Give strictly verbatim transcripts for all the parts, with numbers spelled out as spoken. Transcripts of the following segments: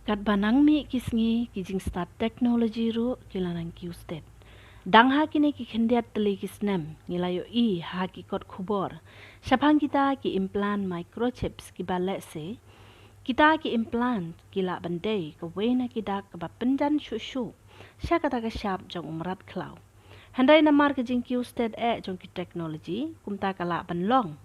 Katba nang mih ki sngi, ki jingstad technology ruh ki la nang kiew stet. Dang ha kine ki khyndiat tylli ki snem ngi la ïohi ha ki kot khubor shaphang kita ki implant microchips kiba lehse kita ki implant ki lah ban dei kawei na ki dak kaba pynjan shuh shuh sha kata ka shap jong u mrad khlaw. Hynrei namar ka jingkiew stet eh jong ki technology, kumta ka lah ban long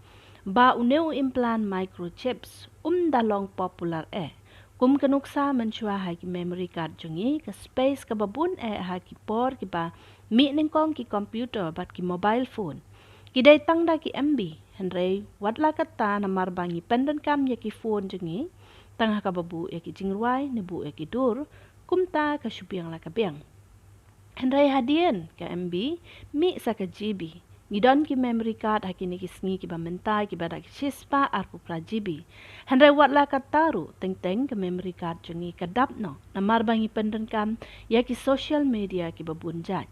ba une u implant microchips um da long popular eh. Kum ka nuksa mynshuwa ha ki memory card jong ngi, ka space kaba bun eh ha ki por kiba mih nyngkong ki computer bad ki mobile phone ki dei tang da ki M B. Hynrei wat la katta, namar ba ngi pyndonkam ïa ki phone jong ngi tang ha kaba buh ïa ki jingrwai ne buh ïa ki dur, kumta ka shu biang la ka biang. Hynrei hadien ka M B mih sa ka G B. Ngi don ki memory card ha kine ki sngi kiba mynta kiba da ki shispah arphew phra G B. Hynrei wat la katta ruh, teng teng ka memory card jong ngi ka dap noh namar ba ngi pyndonkam ïa ki social media kiba bun jait.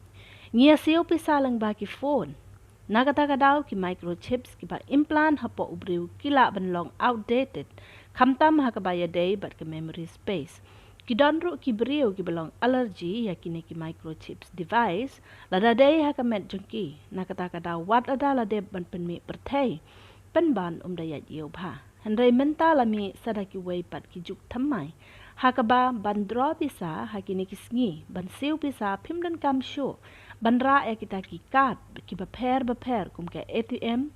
Ngi ïa siew pisa lyngba ki phone. Na kata ka daw ki microchips kiba implant hapoh u briew ki lah ban long outdated, khamtam ha kaba ïadei bad ka memory space. Ki don ruh ki briew kiba long allergy ïa kine ki microchips device, lada dei ha ka met jong ki. Na kata ka daw wat lada la dep ban pynmih pyrthei, pynban um da ïaid ïew bha. Hynrei mynta la mih sa da kiwei pat ki juk thymmai ha kaba ban draw pisa ha kine ki sngi, ban siew pisa phim donkam shuh ban rah ïa kita ki card kiba pher bapher kum ka A T M,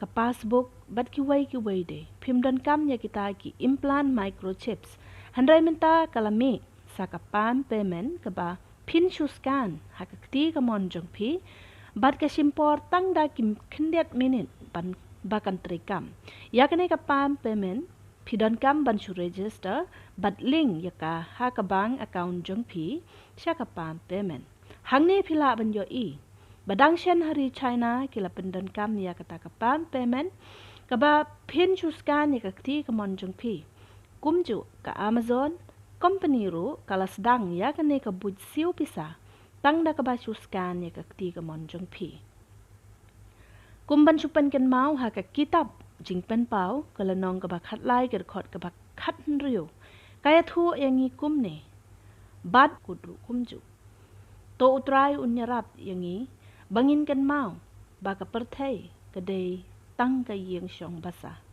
ka passbook bad kiwei kiwei de. Phim donkam ïa kita ki implant microchips. Hynrei mynta ka la mih sa ka palm payment kaba phin shu scan ha ka kti kamon jong phi bad ka shim por tang da ki khyndiat minit ban ba kan treikam. Ïa kane ka palm payment phi donkam ban shu register bad link ïa ka ha ka bank account jong phi sha ka palm payment. Hangne phi lah ban ïohi ba dang shen ha ri China ki la pyndonkam ïa kata ka palm payment kaba phin shu scan ïa ka kti kamon jong phi. Kumjuh ka Amazon company ruh ka la sdang ïa kane ka buit siew pisa tang da kaba shu scan ïa ka kti kamon jong phi. Kum ban shu pynkynmaw, ha ka kitab Jingpynpaw ka lynnong kaba khatlai, ka dkhot kaba khathynriew, ka ïathuh ïa ngi kumne: Bad kut ruh kumjuh, to U Trai un ïarap ïa ngi ba ngin kynmaw ba ka pyrthei ka dei tang ka ïing shong basa.